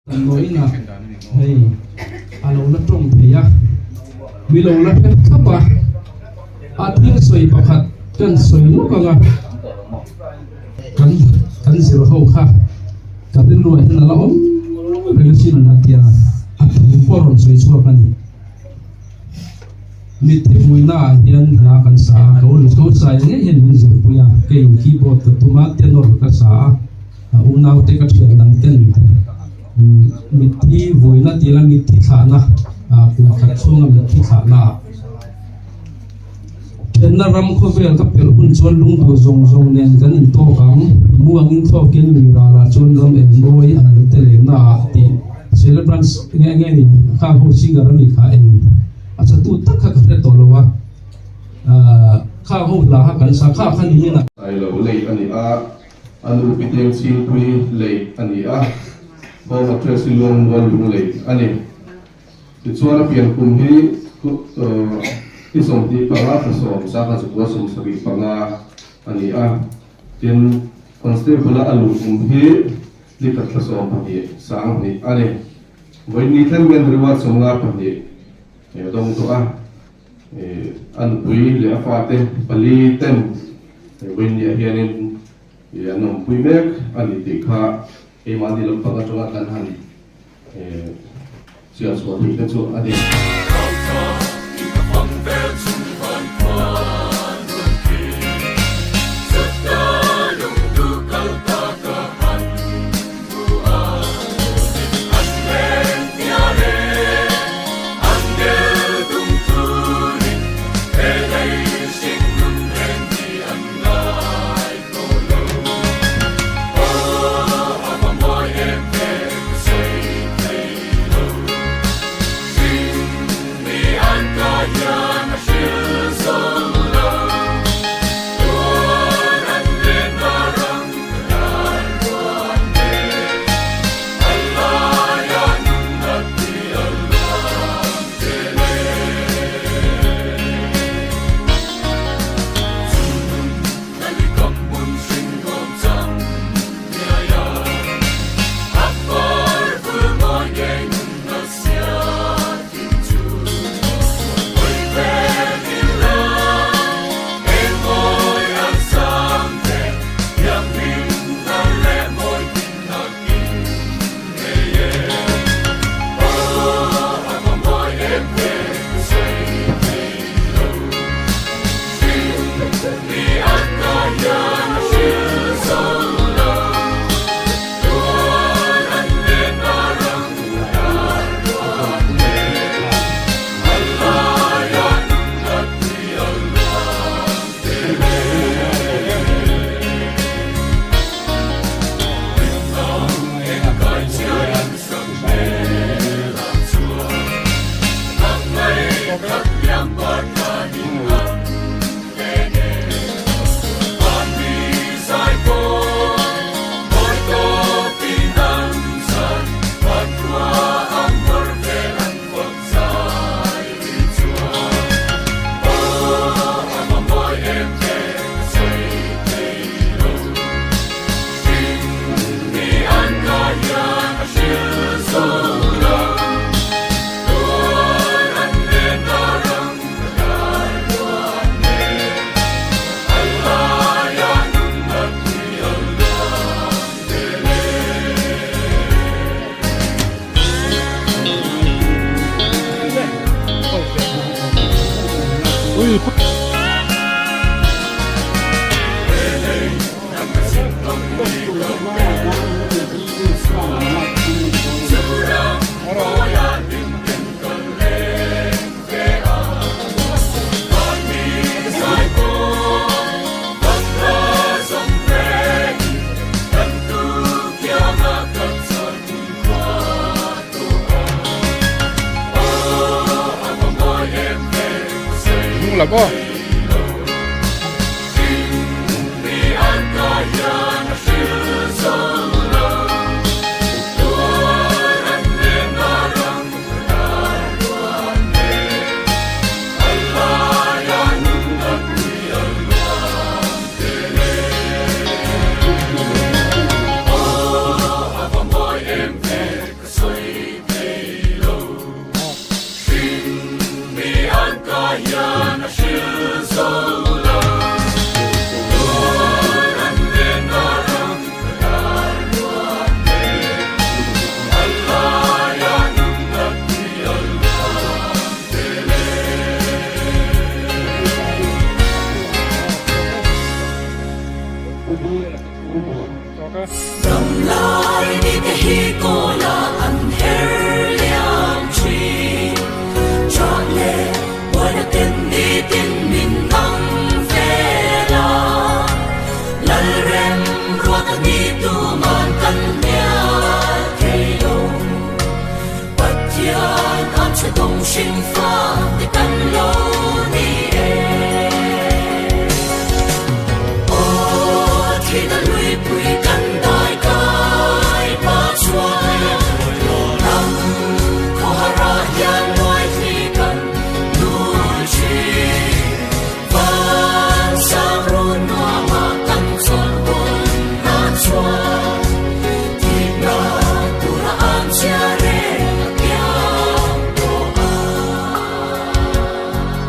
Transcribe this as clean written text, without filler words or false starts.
Damdawiinah hei a lo la tawng thei a, mi lo la hrep thlap a, a thil sawi pakhat kan sawi lawk ang a, kan kan zir ho kha ka rilruah hian a la awm reng asin a tia a thu pawh a rawn sawi chhuak a ni. Mitthi vuinaah hian hla kan sa a, ka ul ko sai ngei hian min zirpui a, keiin keyboard ka tum a, tenor ka sa a. A unaute ka thian dang ten mitthi vuina tila mitthi thlahna kum khat chhunga mitthi thlahna ah thenna ram khawvel ka pelh hun chuan lungduh zawng zawng nen kan intawk ang muangin thlawkin lui ralah chuan ram eng mawi a ngil te lenna ah tih celebrants nge nge ni khang ho singer ami kha eng a chatu tak kha ka hre tawh lo a khang ho hla kha kan sa kha kha ni in a. Sailo lei a ni a. A nu Piteng Chhingpui lei a ni a, home address hi Luangmual Lunglei a ni. Tichuan a pian kum hi i 25 thla sawm sangha chukua 75 a ni a, tin Constable a a luh kum hi nikhat thla 12 sanghnih a ni. Vawiin thleng hian reward 52 a dawng tawh a. A nupui leh a fate pali ten vawiinniah hianin an awmpui mek a ni tih kha keimahni lampang atanga kan han chhiar chhuah theih te chu a ni. Hnung lam aw. Sa dawng hring fa te kan lo ni.